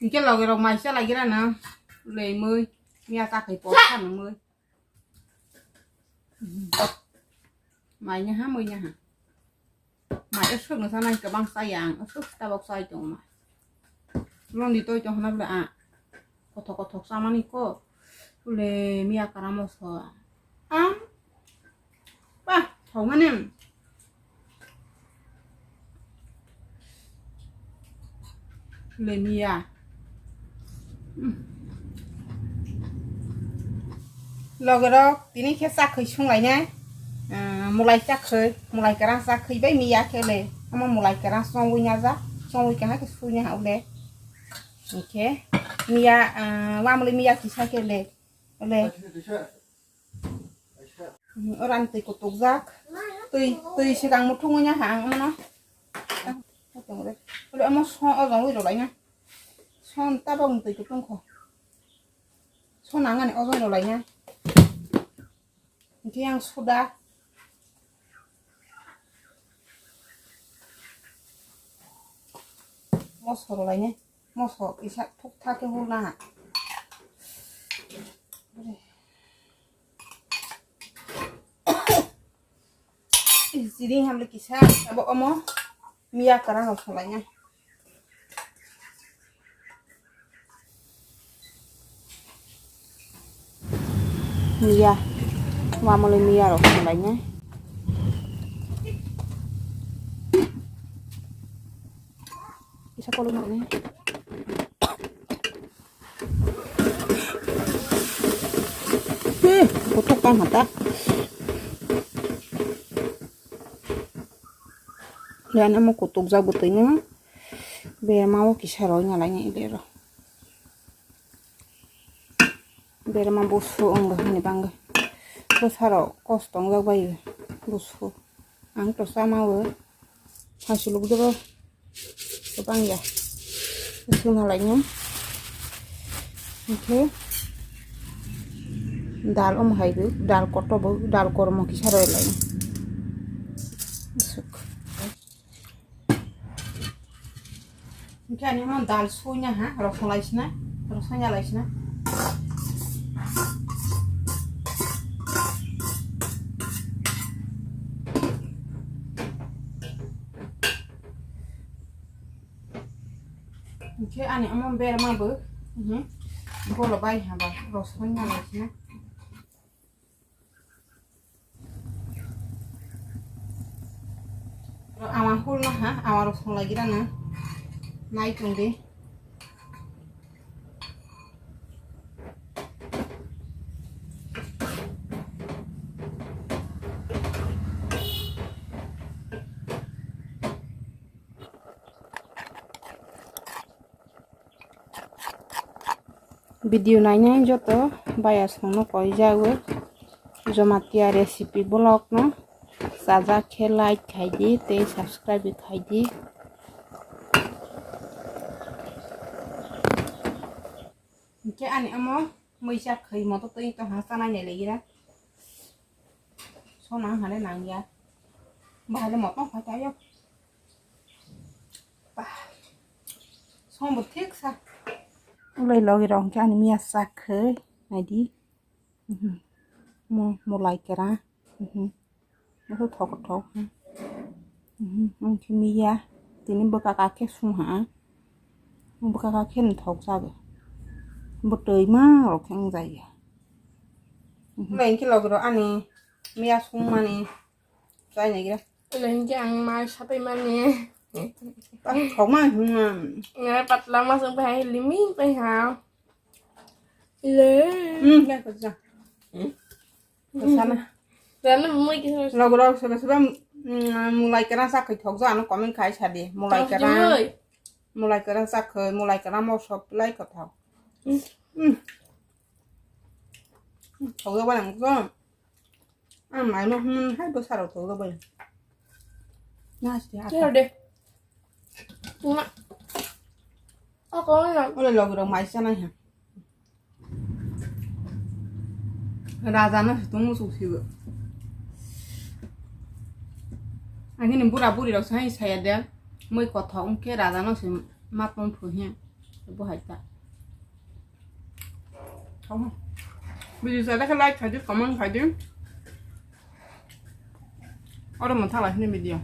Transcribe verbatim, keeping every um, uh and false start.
Hingke loge rok mai cha lagi ra na. Lemui. Miya ta khai por kha nungui. Mai nya ha, mui nya ha. Mai esok no sanai kwbang chaya ang, esok tabok chai tongo mai. Londi toi tong hwnna bwle a kothok kothok chamani ko. Bwle miya kwrang moso. Ang ba thok mani. Lemia. Logerok tini khe chakhwi sunglainai. Ah, mulai chakhwi, mulai kwrang chakhwi bai miya khe le. Omo mulai kwrang chongwi naja, chongwi kaha khe sui naha ule. Hingkhe miya, ah, wamli miya kisa khe le. Ule. Oro ani twi kutukjak. Twi, twi swkang muthungwi naha ang omono. Ule omo so ojongwi rwlaina. Son tabok ni twi kutung kho. Son ang ani ojong rwlaina. Hingke ang suda. Moso rwlaina. Moso kisa thuk thak khe hurna ha. Sini hamle kisa abo omo miya kwrang rok songlaina. Miya, wamole miya rok songlaina. Kisa kolom ni. Hmm, kutuk tang hata. Yan amo kutuk jak bwtwi no. Berma o kisa roi nalai ni ile ro. Berma busu wng bwhani bangwi. Bwsarok kosto wngjak bai busu. Ang to sama o. Haisuluk doro kwbang ya. Suna lai nang. Oke. Dal om hai bo, dal kotor bo, dal kormo kisa roi lai. Suk. Oke, ani mo dal sui na ha, rosong lai sina, rosong ya lai sina. Hingke ani omo berma bo, mhm, bolo bai ha ba, rosong ya lai sina. Ama hul na ha, ama rosong lai gira na, nai tong de. Video nainai joto bayasongno koijago Jomatia recipe vlog no chajak khe like khaidi tei subscribe khaidi. Hingke ani omo muisa khwi moto twi tongha chanai nai legira. Sona hale nangya. Bahale moto phai tayo. Bah. Song bo thik sa. Ulai logi rong khe ani miya sak khwi naidi. Mhm. Mo, mo lai kera. Mhm. Mo thok thok. Mhm. Ang khe miya. Tini bwkha kha khe sung ha. Bwkha kha khe thok jago. Bwtwi ma rok khe wng jaya. Mhm. Ulai khe logi rok ani miya sung mani. Chai nai gira. Ulai khe ang mai sapai mani. Thok ma hung. Ngai patla ma sung pai limi pai ha. Le. Hmm, ya ko ja. Hmm. Sana. Rana mui kisa. Logi rok soba soba, mm, mulai kera sa khoi thok ja ano comment khai sa di. Mulai kera. Mulai kera sa khoi, mulai kera mo sop lai ko thok. Hmm. Hmm. Thok ja ba nang ko. Ang mai no hmm hai bo saro thok ja ba. Na sti ha. Kero de. Tuna. Ako na. Ole logi rok mai sa nai ha. Raja no se tong musuk sigo. Ang ni bura buri rok sai saya de. Moi kothok wngkhe raja no se ma tong phu he. Bo hai ta. Video sa dakhe like khai di, comment khai di. Oro mo thala hini video.